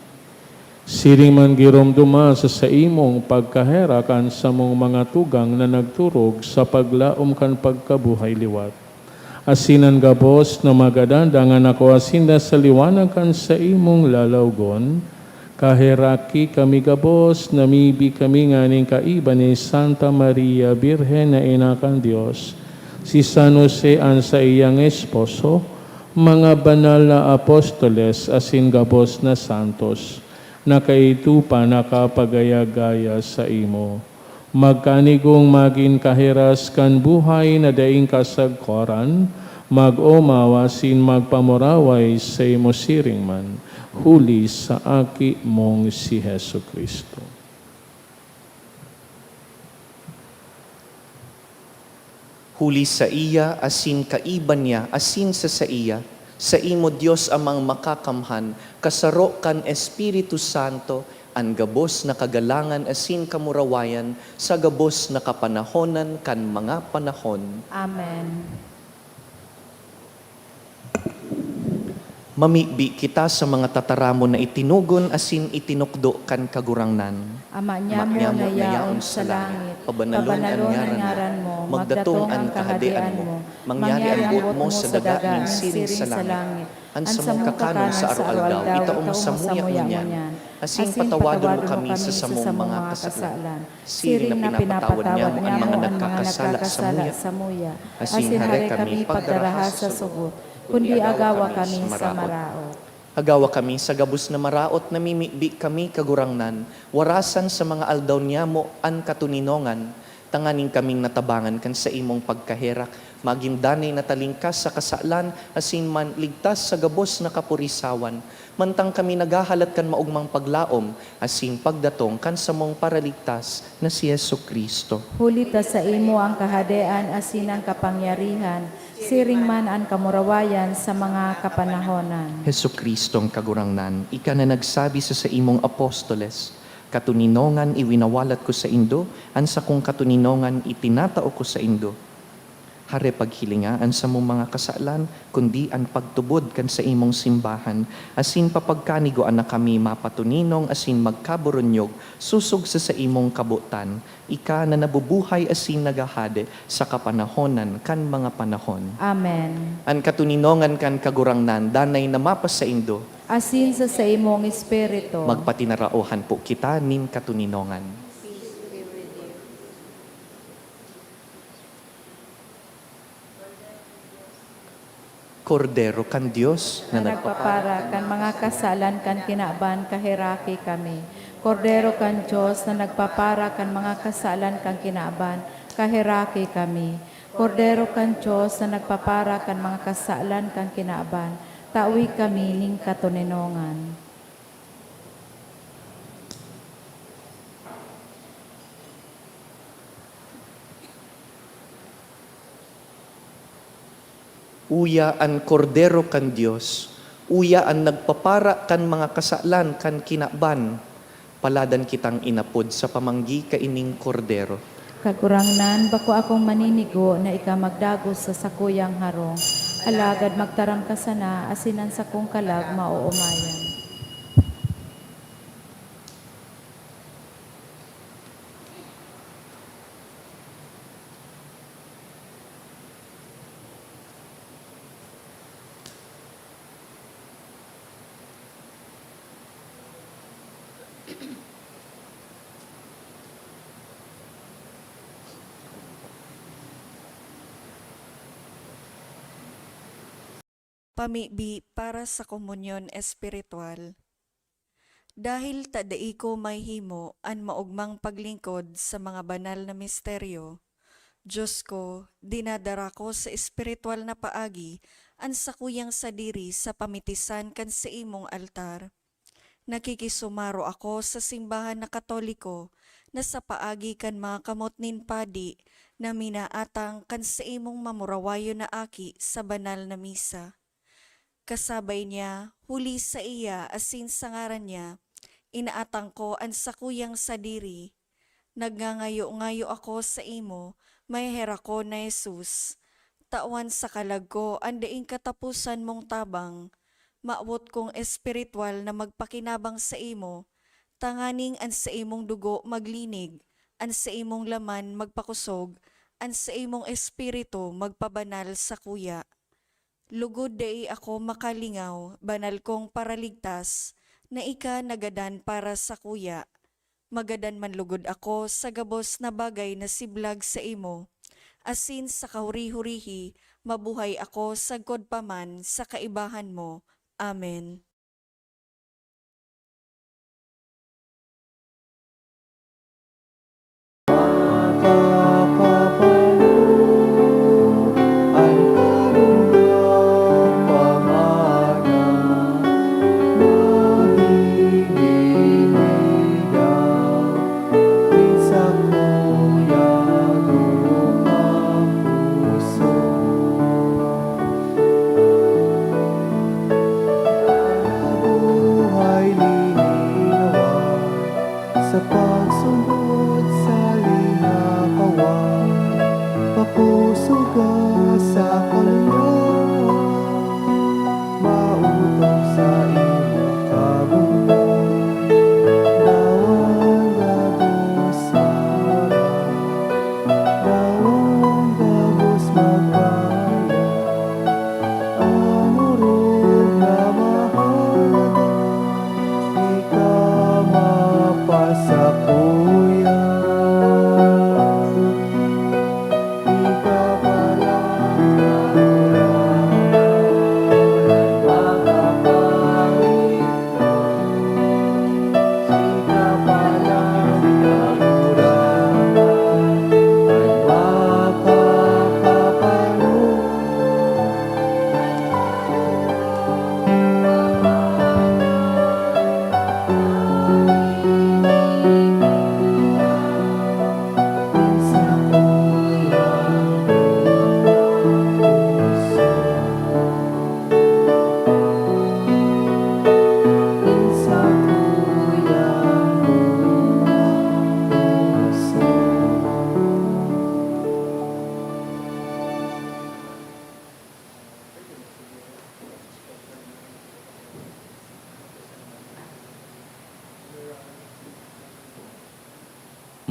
Siring man giromdoma sa saimong pagkaherak an samong mga tugang na nagturog sa paglaom kan pagkabuhay liwat. Asin an gabos na magadan, dangan nakua sinda sa liwanag kan saimong lalawgon. Kaheraki kami gabos, namibi kami nganing kaiba ni Santa Maria Birhen na ina kan Dios, si San Jose an saiyang esposo, mga banal na apostoles, asin gabos na santos, na kaidto pa nakapagaya-gaya saimo. Magkanigong magin kahiras kan buhay na daing kasagkoran, mag-omaw asin magpamuraway saimo siring man, huli sa Aki mong si Jesu-Cristo. Huli saiya, asin kaiba niya, asin sa saiya, saimo, Dios Amang Makakamhan, kasaro kan Espiritu Santo, an gabos na kagalangan asin kamurawayan sa gabos na kapanahonan kan mga panahon. Amen. Mamibi kita sa mga tataramon na itinugon asin itinukdo kan Kagurangnan. Ama niamo na yaon sa langit, pabanalon an ngaran mo, magdatong an kahadean mo, mangyari an boot mo sa daga nin siring sa langit. An samong kakanon sa aroaldaw, itao mo samuya ngunyan, asin patawadon mo kami sa samong mga kasalan, siring na pinapatawad niamo an mga nagkakasala samuya. Asin hare kami pagdaraha sa sugot, kundi agawa kami sa maraot. Agawa kami sa gabos na maraot, namimibi kami, Kagurangnan, warasan sa mga aldaw niamo an katoninongan, tanganing kaming natabangan kan saimong pagkaherak, magin danay na talingkas sa kasalan, asin man ligtas sa gabos na kapurisawan, mantang kami naghahalat kan maogmang paglaom asin pagdatong kan samong Paraligtas na si Jesu-Cristo. Huli ta saimo an kahadean asin an kapangyarihan, siring man an kamurawayan sa mga kapanahonan. Jesu-Cristong Kagurangnan, ika na nagsabi sa saimong apostoles, Katoninongan iwinawalat ko saindo, an sakong katoninongan itinatao ko saindo. Hare paghilinga an samong mga kasalan, kundi an pagtubod kan saimong simbahan, asin papagkanigoan na kami mapatoninong asin magkaburunyog sosog sa saimong kabotan, ika na nabubuhay asin naghahade sa kapanahonan kan mga panahon. Amen. An katoninongan kan Kagurangnan danay na mapasaindo. Asin sa saimong espiritu. Magpatinaraohan po kita nin katoninongan. Kordero kan Dios na nagpapara kan mga kasalan kan kinaban, kaheraki kami. Kordero kan Dios na nagpapara kan mga kasalan kan kinaban, kaheraki kami. Kordero kan Dios na nagpapara kan mga kasalan kan kinaban, tawi kami nin katoninongan. Uya an Kordero kan Dios, uya an nagpapara kan mga kasalan kan kinaban. Paladan kitang inapod sa pamanggi kaining Kordero. Kagurangnan, bako akong maninigo na ika magdagos sa sakuyang harong, alagad magtaram ka sana asin an sakong kalag maoomayan. Pamibi para sa komunyon espiritual. Dahil ta dai ko mahimo an maogmang paglingkod sa mga banal na misteryo, Diyos ko, dinadara ko sa espiritual na paagi an sakuyang sadiri sa pamitisan kan saimong altar. Nakikisumaro ako sa simbahan na Katoliko na sa paagi kan mga kamot nin padi na minaatang kan saimong mamurawayon na aki sa banal na misa. Kasabay niya, huli saiya asin sa ngaran niya, inaatang ko an sakuyang sadiri. Nagngangayo-ngayo ako saimo, maheherakon na Jesus. Tawan sa kalag ko an daing kataposan mong tabang. Mawot kong espiritual na magpakinabang saimo, tanganing an saimong dugo maglinig, an saimong laman magpakosog, an saimong espiritu magpabanal sakuya. Lugod dai ako makalingaw, banal kong Paraligtas, na ika nagadan para sakuya. Magadan man lugod ako sa gabos na bagay na siblag saimo, asin sa kahuri-hurihi mabuhay ako sagkod pa man sa kaibahan mo. Amen.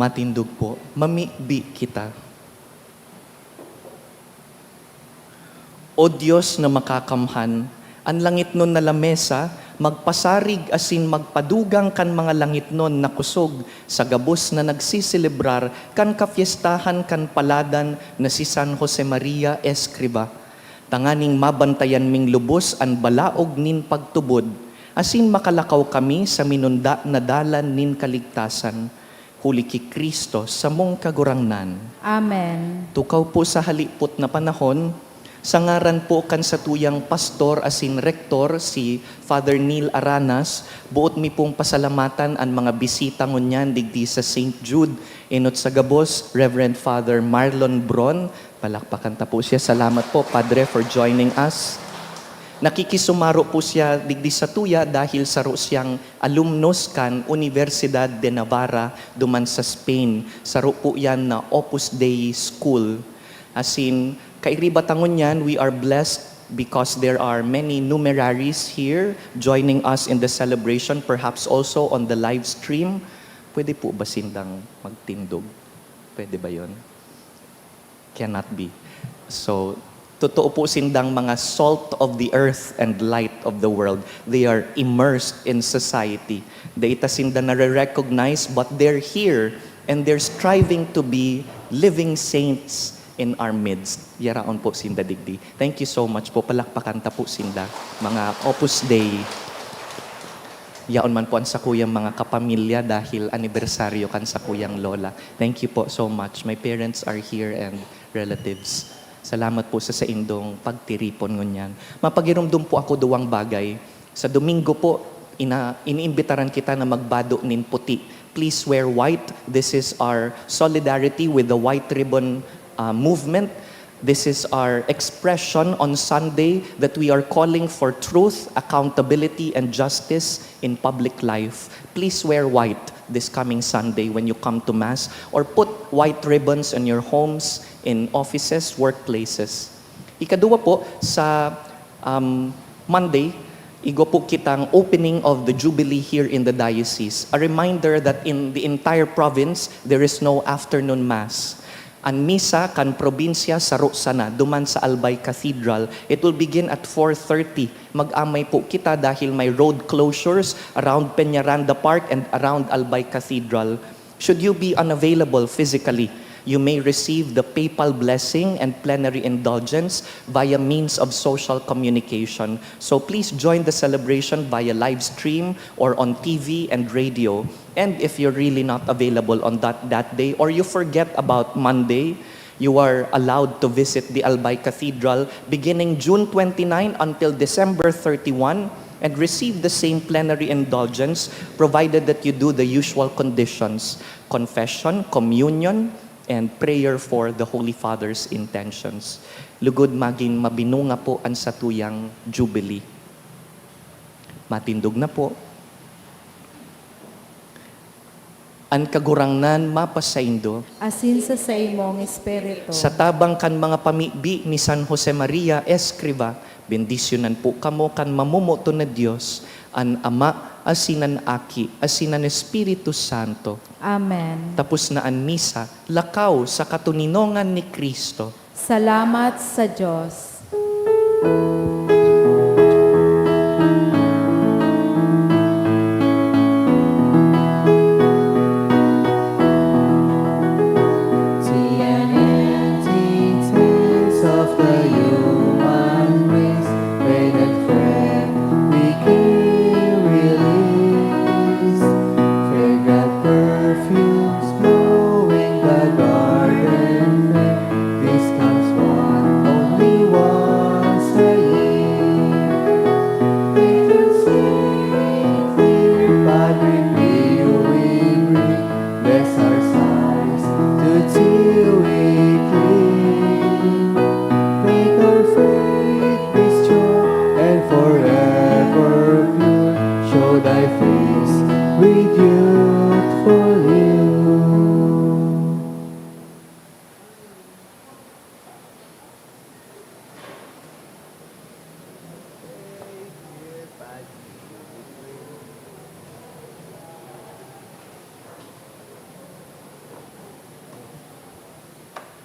Matindog po, mamibi kita. O Dios na makakamhan, an langitnon na lamesa magpasarig asin magpadugang kan mga langitnon na kusog sa gabos na nagseselebrar kan kapyestahan kan paladan na si San Josemaria Escriva, tanganing mabantayan ming lubos an balaog nin pagtubod, asin makalakaw kami sa minunda na dalan nin kaligtasan. Huli ki Cristo, samong Kagurangnan. Amen. Tukaw po sa halipot na panahon, sa ngaran po kan satuyang pastor asin rektor, si Father Neil Aranas, boot mi pong pasalamatan an mga bisita ngunyan digdi sa Saint Jude, enot sa gabos, Reverend Father Marlon Bron. Palakpakan ta po siya. Salamat po, Padre, for joining us. Nakikisumaro po siya digdi satuya dahil saro siyang alumnus kan Universidad de Navarra duman sa Spain. Saro po yan na Opus Dei School. Asin, kairiba ta ngunyan, we are blessed because there are many numeraries here joining us in the celebration, perhaps also on the live stream. Pwede po ba sindang magtindog? Pwede ba yon? Cannot be. So, totoo po sindang mga salt of the earth and light of the world. They are immersed in society. Dai ta sinda nare-recognize, but they're here and they're striving to be living saints in our midst. Yaraon po sinda digdi. Thank you so much po. Palakpakan ta po sinda, mga Opus Dei. Yaon man po an sakuyang mga kapamilya dahil anibersaryo kan sakuyang lola. Thank you po so much. My parents are here and relatives. Salamat po sa saindong pagtiripon ngunyan. Mapagiromdom po ako duwang bagay. Sa Domingo po, ina-, iniimbitaran kita na magbado nin puti. Please wear white. This is our solidarity with the White Ribbon, uh, Movement. This is our expression on Sunday that we are calling for truth, accountability, and justice in public life. Please wear white this coming Sunday when you come to Mass, or put white ribbons on your homes, in offices, workplaces. Ikaduwa po, sa, um, Monday, igwa po kitang opening of the Jubilee here in the diocese. A reminder that in the entire province, there is no afternoon Mass. An misa kan probinsya saro sana, duman sa Albay Cathedral. It will begin at four thirty. Mag-amay po kita dahil may road closures around Peñaranda Park and around Albay Cathedral. Should you be unavailable physically, you may receive the papal blessing and plenary indulgence via means of social communication. So please join the celebration via live stream or on T V and radio. And if you're really not available on that, that day, or you forget about Monday, you are allowed to visit the Albay Cathedral beginning June twenty-nine until December thirty-one and receive the same plenary indulgence, provided that you do the usual conditions: confession, communion, and prayer for the Holy Father's intentions. Lugod magin mabinunga po an satuyang Jubilee. Matindog na po. An Kagurangnan mapasaindo. Asin sa saimong espiritu. Sa tabang kan mga pamibi ni San Josemaria Escriva, bendisyonan po kamo kan mamomoton na Dios, an Ama, asin an Aki, asin an Espiritu Santo. Amen. Tapos na an misa, lakaw sa katoninongan ni Cristo. Salamat sa Dios. The unending tales of the human race, when at friend we gain release. Fragrant perfumes blowing the garden fair, this comes one only once a year. Let us sing, dear Padre Pio, we bring, bless our sighs to thee we cling. Make our faith be strong and forever pure. Show thy face with you.